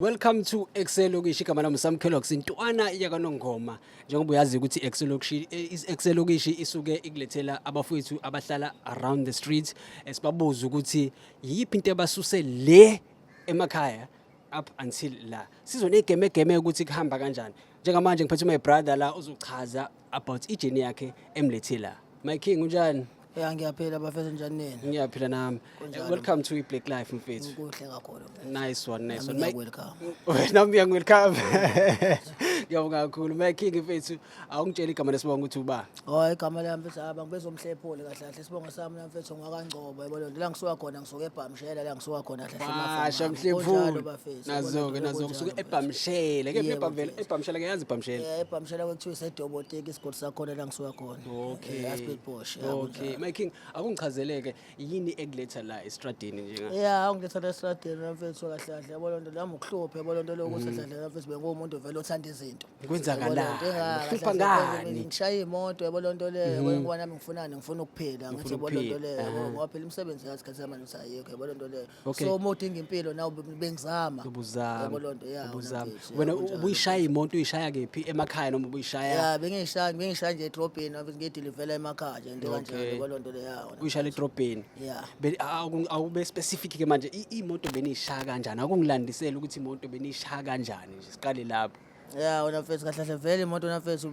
Welcome to Excel Lokishi. Igama lami Samkelo Ntwana yakaNongoma. Njengoba uyazi ukuthi Excel Lokishi, Excel Lokishi isuke ikulethela abafowethu abahlala around the streets, esibabuza ukuthi yiphi into ebasuse le emakhaya up until la. Sizone igemegeme ukuthi kuhamba kanjani. Njengamanje ngiphethe my brother la uzochaza about i-journey yakhe emlethe la. My king, unjani? Ya, ngiyaphila bafethu, njani nini? Ngiyaphila nami. Kunjalo. Welcome to i-Black Life, mfethu. Kuhle kakhulu, mfethu. Nice one, nice Nami one. ngiya-welcome. Wena uyangi-welcome. Ngiyabonga kakhulu. My king mfethu, awungitshela igama lesibongo ukuthi uba. Oh, igama lami mfethu, haba ngibezomhlephule kahle kahle. Isibongo sami la mfethu ngwakaNgcobo, yabo lento la ngisuka khona, ngisuka eBhamshela la ngisuka khona kahle kahle. Basha Kunjalo mhlephule. bafethu. Nazo-ke, nazo kusuka eBhamshela. Ke Yebo, eBhamshela, mfethu. eBhamshela, ngiyazi iBhamshela. Eh, eBhamshela kwekuthiwa iseDoboteki isigodi sakhona la ngisuka khona. Aspet Bosch. Okay. My king, akungichazeleke yini ekuletha la estradini njenga. Ya, ungiletha la estradini mfethu kahle kahle. Yabo lento lami ukuhlupha, yabo lento lokuthi kahle kahle mfethu bengumuntu vele othanda izinto. Kwenzakalani? Yabo lento, Uhlupha kahle kahle, ngani? Ngishaya imoto, yabo lento leyo, yabo, ngoba nami ngifunani, ngifuna ukuphila, ngithi yabo lento ukuphila, leyo, yabo, ngoba phela imisebenzi yazi sikhathi samanje ukuthi ayikho, yabo lento leyo. So uma udinga impilo nawe bengizama. Ubuzama. Yabo lento, ya. Ubuzama. Mfethu, Wena ya, kunjalo. ubuyishaya imoto, uyishaya kephi, emakhaya noma ubuyishaya? Ya, bengishaya nje edrobheni mfethu, ngiyidilivela emakhaya nje, into kanjalo, yabo lento leyo, ya, wena. Uyishaya edrobheni. Ya. Awube specific ke manje, imoto beniyishaya kanjani? Akungilandisele ukuthi imoto beniyishaya kanjani nje, siqale lapho. Ya wena mfethu, kahle kahle vele imoto wena mfethu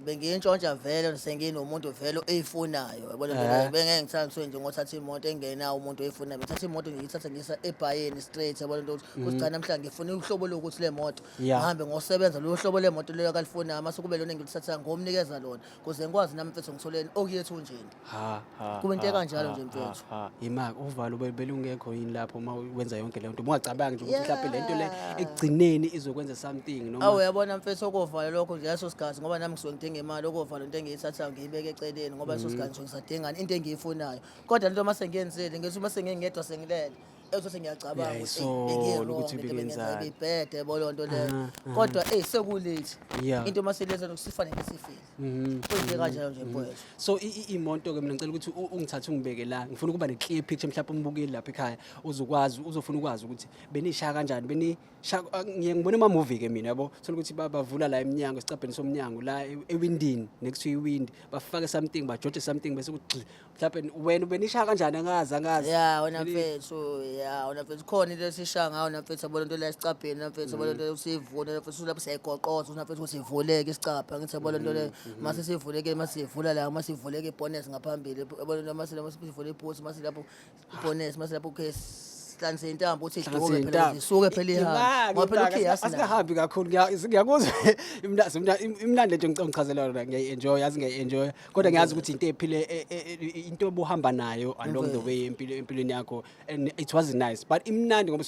bengiyintshontsha vele senginomuntu vele oyifunayo, yabona nto leyo. Bengeke ngithanda ngisuke nje ngothatha imoto engenawo umuntu oyifunayo. Ngithatha imoto nje, ngiyithatha ngiyisa ebhayeni straight, yabona nto ukuthi cha, namhlanje ngifuna uhlobo lokuthi le moto. Ngihambe ngosebenza lolo hlobo lemoto leyo akalifunayo, mase kube lona engilithatha ngomnikeza lona ukuze ngikwazi nami mfethu ngitholeni okuyethunjini. Ha ha. Kube into ha, ekanjalo ha, nje, ha, mfethu. ha. Ima uvalo belungekho yini lapho uma wenza yonke leyo nto? Ungacabangi nje ukuthi mhlawumbe le nto le ekugcineni izokwenza something noma? Awu, uyabona mfethu, okovala lokho nje leso sikhathi, ngoba nami ngisuke ngidinga imali, okovala into engiyithathayo ngiyibeke eceleni, ngoba leso sikhathi ngisuke ngisadingani into engiyifunayo. Kodwa lento uma sengiyenzile, ngithi uma sengingedwa sengilele, ezothi ngiyacabanga ukuthi Uyayisola bengiyi-wrong ukuthi lento bengiyenza, bengenzani. ibibhede, yabo leyo nto leyo. Kodwa eyi, seku-late. Into uma seletha sifanele sifile. Kuyinto kanjalo nje mfowethu. So imoto ke mina ngicela ukuthi ungithathe ungibeke la. Ngifuna ukuba ne-clear picture, mhlawumbe umbukeli lapha ekhaya uzokwazi, uzofuna ukwazi ukuthi benishaya kanjani, benishaya. Ngiye ngibona ama-movie ke mina, yabo, thola ukuthi bavula la eminyango, esicabheni somnyango la, ewindini, next to iwindi, bafake something, bajoje something, bese kuthi mhlawumbe wena ubenishaya kanjani, angazi, angazi. Ya wena mfethu, ya wena mfethu, khona into esishaya ngayo na mfethu, yabona into la esicabheni na mfethu, yabona into usivune na mfethu, lapho siyayigoqoza na mfethu ukuthi ivuleke isicabha, ngithi yabona into leyo, mase sivuleke, mase sivula la, mase ivuleke ibonnet ngaphambili, yabona into, mase lapho sivule ibhuthi, mase lapho ibonnet, mase lapho ke sihlanganise intambo ukuthi iduke phela, isuke phela ihambe, ngoba phela ukhiya asinayo. Asikahambi kakhulu, ngiyakuzwa. Imnandi lento ngichazela yona, ngiyayi-enjoy, yazi, ngiyayi-enjoy, kodwa ngiyazi ukuthi into ephile, into obuhamba nayo along the way empilo empilweni yakho, and it was nice, but imnandi ngoba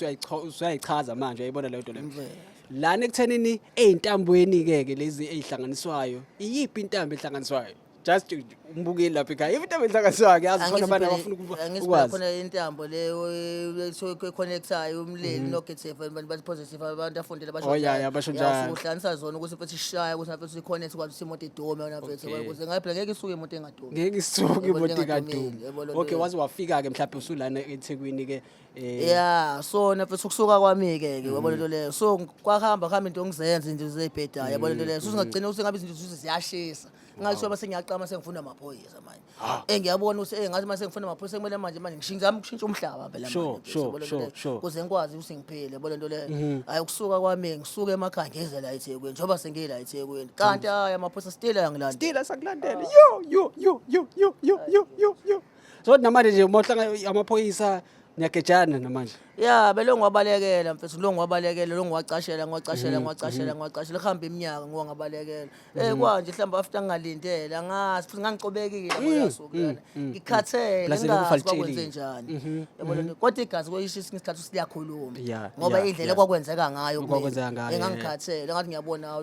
usuyayichaza manje, uyayibona leyo nto leyo. Lana ekuthenini ey'ntambweni ke lezi ey'hlanganiswayo, iyiphi intambo ehlanganiswayo? Just umbukeli lapha ekhaya, iyiphi intambo ehlanganiswayo? Ngiyazi khona abantu abafuna Angithi phela ukwazi. Khona intambo leyo connectayo umlilo negative, abantu bathi positive, abantu afundile basho Oh, ya, basho njalo. Uhlanganisa zona ukuthi futhi ishaya ukuthi mfethu i-connect kwathi imoto idume wena mfethu, ukuze ngabe phela ngeke isuke imoto engadumi. Ngeke isuke Yebo, imoto into engadumi. engadumile, yebo, loo nto Okay, leyo. waze wafika-ke mhlawumbe usulana eThekwini ke. Ya, so na mfethu, kusuka kwami ke ke yabo lento leyo, so kwahamba kuhamba into ngizenza into zeyibhedayo, yabo lento leyo, so singagcina ukuthi ngabe izinto ziyashisa, ngathi bese ngiyaqama sengifuna amaphoyisa manje, ngiyabona ukuthi ngathi mase ngifuna amaphoyisa kumele manje ngizama ukushintsha umhlaba phela manje, yabo lento leyo, ukuze ngikwazi ukuthi ngiphile, yabo lento leyo. Hayi, ukusuka kwami ngisuke emakhaya ngize la eThekwini, njengoba sengila eThekwini, kanti hayi, amaphoyisa still ayangilandela. Still asakulandela. Yo yo yo yo yo yo yo yo yo. So namanje nje uma uhlanga amaphoyisa niyagejana namanje? Ya, belo ngiwabalekela mfethu, lo ngiwabalekela, lo ngiwacashela, ngiwacashela, ngiwacashela, ngiwacashela, kuhamba iminyaka ngiwangabalekela. Kwanje mhlawumbe after ngingalindele, angazi futhi ngangicobekile ngoyasuku lana. Ngikhathele, Plus lokufa ngingazi kwakwenze litshelile. njani. Yabo lento, kodwa igazi kweyisho isikhathi siyakhuluma. Ngoba indlela ekwakwenzeka ngayo kumina, Okwakwenzeka ngayo, yeah. engangikhathele, ngathi ngiyabona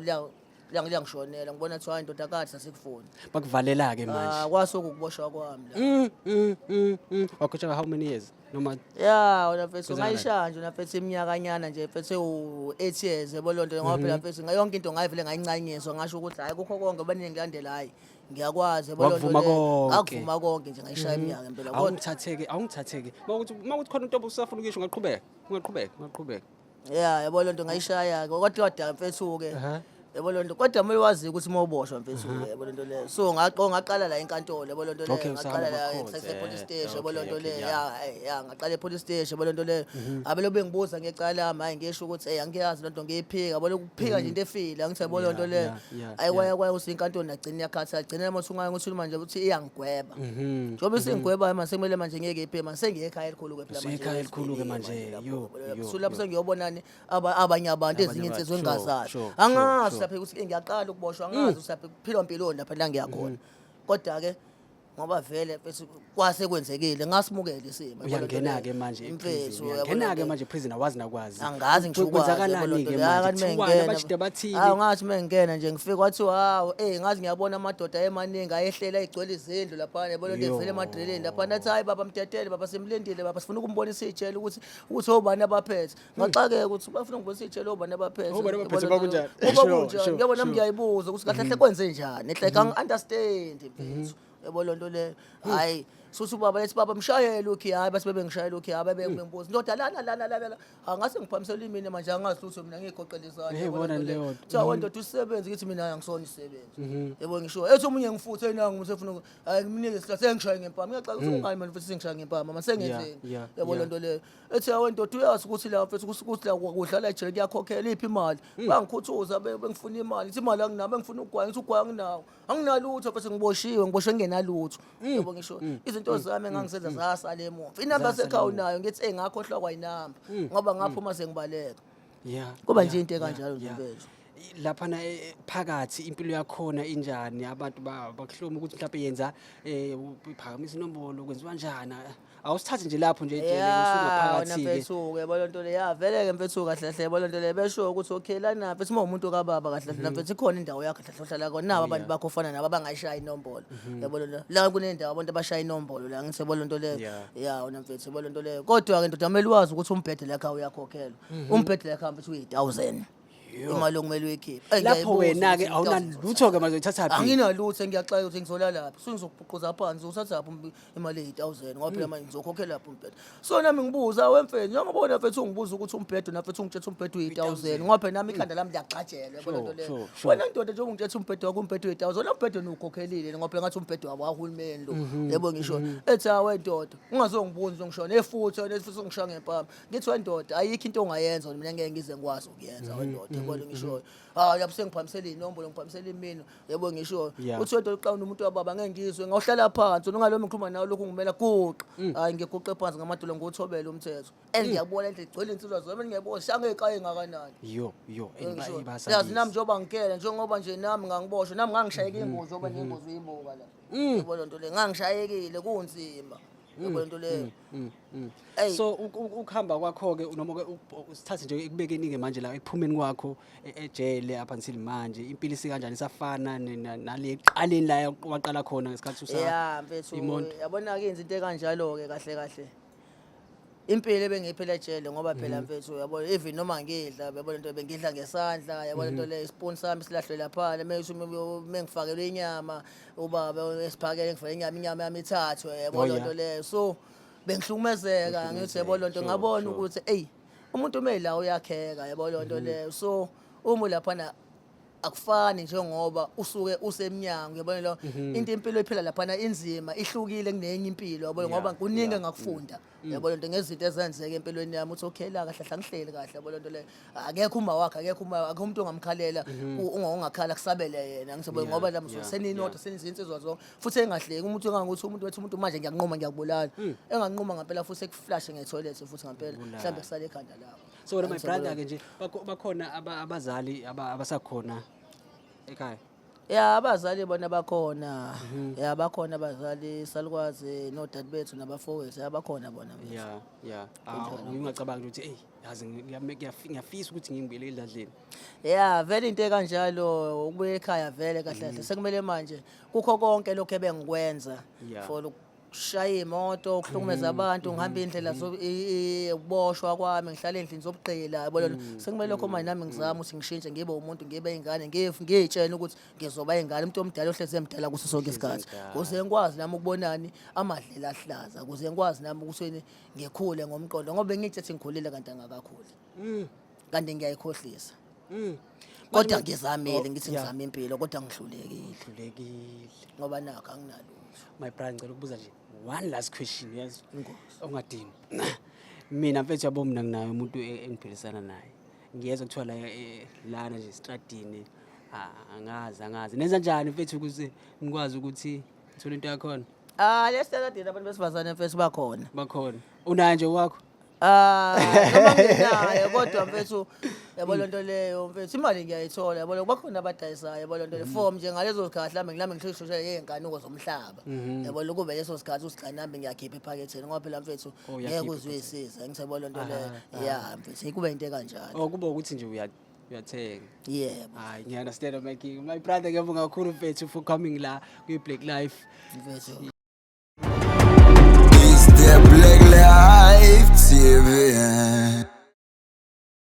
liyangishonela, ngibona kuthiwa hayi ndodakazi, asikufuni. Bakuvalela-ke manje. Ah, kwasuka ukuboshwa kwami la. Wakhutshwa how many years noma? Ya wena mfethu, Kwenzakala? ngayishaya nje mfethu iminyakanyana nje mfethu, ewu-8 years, yabo loo nto, ngoba phela mfethu yonke into ngayivele ngayincanyiswa, ngasho ukuthi hhayi, kukho konke baningi ngilandela, hhayi ngiyakwazi, yabo loo nto Wakuvuma leyo. konke. Ngakuvuma konke nje, ngayishaya iminyaka impela, kodwa Awungithatheke, awungithatheke. Mawukuthi khona into obusafuna ukuyisho, ungaqhubeka, ungaqhubeka, ungaqhubeka. Ya, yabo lento ngayishaya ke, kodwa kodwa mfethu ke. Yabo lento, kodwa kumele wazi ukuthi uma uboshwa mfethu ke, yabo lento leyo. So ngaqala la enkantolo, yabo lento leyo, ngaqala usahamba la kuma-courts, e police station, yabo lento leyo. Ya, ngaqala e police station, yabo lento leyo. Abelo bengibuza ngecala lami, hayi ngisho ukuthi hey angiyazi lento ngiyiphika, yabo ukuphika nje into efile, angithi yabo lento leyo. Hayi kwaya kwaya ukuthi inkantolo nagcina iyakhatha, gcina manje ungayi ukuthi manje ukuthi iyangigweba. Njengoba isingigweba manje sekumele manje ngeke iphike manje sengiye ekhaya elikhulu ke phela manje. Usuye ekhaya elikhulu-ke manje, lapho, yo, yabo lento. yo, So lapho yo. sengiyobonani abanye abantu, ezinye Abanye insizwa abantu, engingazazi. Angazi lapha ukuthi ngiyaqala ukuboshwa, angazi ukuthi lapha kuphilwa mpiloni lapha la ngiyakhona. Kodwa ke ngoba vele mfethu kwase kwenzekile ngasimukela isimo. Yabo lento Uyangena-ke leyo. manje Mfethu, e-prison, yabo uyangena-ke lento. manje e-prison, awazi nakwazi. Angazi ngisho ukwazi, yabo Kwenzakalani-ke lento leyo. manje? Hayi, kanti Kuthiwani? mengingena Abajida bathini? Hawu, ngathi mengingena nje ngifike kwathiwa hawu, ngathi ngiyabona amadoda emaningi ayehlela ayigcwele izindlu laphana, yabo lento, evela emadreleni laphana. Athi hayi baba, mdedele baba, simlindile baba, sifuna ukumbonisa ijele ukuthi obani abaphethe. Ngaxakeka ukuthi bafuna ukubonisa ijele obani abaphethe. Obani abaphethe, Yabo lento bakunjani? leyo. Ngoba kunjani? Yabo nami ngiyayibuza ukuthi kahle kahle kwenze njani. It's like angi-understand mfethu. Yabo lento leyo. Hayi, suthi ubaba lethi baba mshayele ukhi, hayi base bebengishayela ukhi, hayi bebe bengibuza. Ndoda lana lana lana la. Angase ngiphamisele imini manje angazi lutho mina ngigoqela izandla. Hey, Yabo bona lento leyo. leyo nto. Kuthiwa wena ndoda usebenze, ngithi mina angisona isisebenzi. Yebo ngisho. Ethi omunye ngifuthe nangu umuntu efuna hayi ngimnike isihlahla sengishaye ngempama. Ngiyaxaka ukuthi ungani manje futhi sengishaya ngempama manje sengenzeni. Yabo lento leyo. Ethi yawe ndoda uyazi ukuthi la mfethu ukuthi la kudlala ejele kuyakhokhela, iphi imali? Bangikhuthuza bengifuna imali. Ngithi imali anginayo, bengifuna ugwayi, ngithi ugwayi anginawo. Anginalutho mfethu, ngiboshiwe, ngiboshwe ngingenalutho. Yebo ngisho izinto zami engangisenza zasala emuva. Inamba yasekhaya unayo, ngithi eh ngakhohlwa kwayinamba ngoba ngaphuma sengibaleka. Kuba nje into ekanjalo nje mfethu. Laphana phakathi impilo yakhona injani? Abantu bakuhloma ukuthi mhlawumbe yenza uphakamisa inombolo, kwenziwa kanjani? Awusithathe nje lapho nje ejele Ya, wena usungaphakathi-ke. mfethu-ke yabo lento le, ya vele-ke mfethu kahle kahle yabo lento le besho ukuthi okay lana mfethu uma umuntu kababa kahle kahle mfethu ikhona indawo yakho kahle ohlala khona, nabo abantu bakho ofana nabo abangayishaya inombolo, yabo lento la kunendawo abantu abashaya inombolo la, ngithi yabo lento leyo. Ya wena mfethu yabo lento leyo, kodwa-ke ndoda kumele wazi ukuthi umbhede lakho uyakhokhelwa, umbhede lakho mfethu uyi-1000 imali okumele uyikhiphe. Lapho Ngiyayibuza wena-ke ukuthi awunalutho-ke manje, uyithathaphi? Anginalutho, ngiyaxaka ukuthi ngizolalaphi, sengizokubhuquza phansi, uzothathaphi imali eyi-1000 ngoba phela manje ngizokhokhela lapho umbhedo. So nami ngibuza wemfethu, njengoba wena mfethu ungibuza ukuthi umbhedo nafethu ungitshetha umbhedo uyi-1000, ngoba phela nami ikhanda lami liyagxajelwa, yabo lento leyo. Wena ndoda njengoba ungitshetha umbhedo wakho umbhedo uyi-1000, lo mbhedo niwukhokhelile ngoba phela ngathi umbhedo wabo wahulumeni lo, yebo ngisho. Ethi hawu ndoda ungazongibuza uzongishona efuthi wena futhi ungishaya ngempama. Ngithi wendoda ayikho into ongayenza mina ngeke ngize ngikwazi ukuyenza wendoda, yebo ngisho. Hayi lapho sengiphamisela inombolo, ngiphamisela imino, yebo ngisho. Uthi wendoda uqawunda umuntu wababa ngeke ngizwe, ngawuhlala phansi ungalomi ngikhuluma nawe lokhu ngimela guqa. Hayi ngiguqe phansi ngamadolo ngikuthobela umthetho. And ngiyabona indlela igcwele insizwa zami, ngiyabona shanga ekhaya engakanani. Yo yo and Ngisho. Yazi nami njengoba ngikela, njengoba nje nami ngangiboshwa, nami ngangishayeka ingozi, njengoba nengozi uyibuka la. Yebo lento le ngangishayekile kunzima. Yebo lento leyo. Ey. So ukuhamba kwakho-ke noma ke usithathe nje ekubekeni-ke manje la ekuphumeni kwakho ejele up until manje, impilo isikanjani, isafana nale ekuqaleni la waqala khona ngesikhathi usa Ya mfethu imonto? Yabona ke into ekanjalo ke kahle kahle. Impilo ebengiyiphila ejele ngoba phela mfethu yabona even noma ngidla, yabona into bengidla ngesandla, yabona into le ispoon sami silahlwe lapha, mase mengifakelwe inyama ubaba esiphakele ngifake inyama yami ithathwe, yabona lento leyo. So bengihlukumezeka ngithi yabo lento ngabona ukuthi ey umuntu uma la uyakheka, yabo lento leyo. So uma laphana akufani njengoba usuke usemnyango, yabona lo into impilo ephila laphana inzima, ihlukile kunenye impilo, yabona, ngoba kuningi engakufunda, yabona lento ngezinto ezenzeka empilweni yami uthi okay la kahle angihleli kahle, yabona lento leyo. Akekho uma wakhe, akekho uma, akekho umuntu ongamkhalela, ungakhala kusabele yena, ngithi ngoba la seninodwa senizinsizwa zonke futhi engahleki umuntu engangukuthi umuntu wethu umuntu manje ngiyanquma ngiyakubulala, enganquma ngempela futhi ekuflashe ngetoilet futhi ngempela mhlawumbe kusale ekhanda lakho. So wena my brother ke nje bakhona abazali abasakhona ekhaya? Ya abazali bona bakhona. Ya bakhona abazali, salukwazi nodade bethu nabafowethu, ya bakhona bona mfethu. Ya ya. Ungacabanga ukuthi hey yazi ngiyafisa ukuthi ngingibuyele edladleni. Ya vele into ekanjalo ukubuya ekhaya vele kahle kahle sekumele manje kukho konke lokho ebengikwenza for ukushaya imoto, ukuhlukumeza abantu, ngihamba indlela ukuboshwa kwami, ngihlala endlini zobugqila, yabo lento. Sekumele lokho manje nami ngizama ukuthi ngishintshe ngibe umuntu, ngibe ingane, ngiyitshene ukuthi ngizoba ingane, umuntu omdala ohlezi emdala kuso sonke isikhathi. Ukuze ngikwazi nami ukubonani amadlela ahlaza, ukuze ngikwazi nami ukuthi ngikhule ngomqondo, ngoba bengithi ngikhulile kanti angakakhuli. Kanti ngiyayikhohlisa. Kodwa ngizamile, Oh, ngithi ngizama impilo, kodwa ngihlulekile. Hlulekile. Ngoba nakho anginalutho. My brother, ngicela ukubuza nje one last question, yes? Inkosi. Ungadini. Mina mfethu, yabo, mina nginayo umuntu engiphilisana naye. Ngiyezwa kuthiwa la lana nje estradini, angazi nenza njani mfethu ukuze nikwazi ukuthi uthole into yakhona. Ah, lesitaladini abantu besifazane, mfethu, bakhona. Bakhona. Unayo nje wakho? Ah, noma ngenayo, kodwa mfethu, yabo lento leyo, mfethu, imali ngiyayithola, yabo, bakhona abadayisayo, yabo lento leyo. Form nje ngalezo zikhathi lami ngilami ngihlushwa yey'nkanuko zomhlaba, yabo, kube leso sikhathi uthi cha, nami ngiyakhipha ephaketheni, ngoba phela mfethu Oh, ngeke uyakhipha. uzwisise, ngisayibona lento leyo ya mfethu, kube into ekanjalo. Oh, kuba ukuthi nje uyathenga. Yebo. Hayi, ngiya-understand, my king. My brother, ngiyabonga kakhulu mfethu for coming la kwi-Black Life. Mfethu. It's the Black Life TV.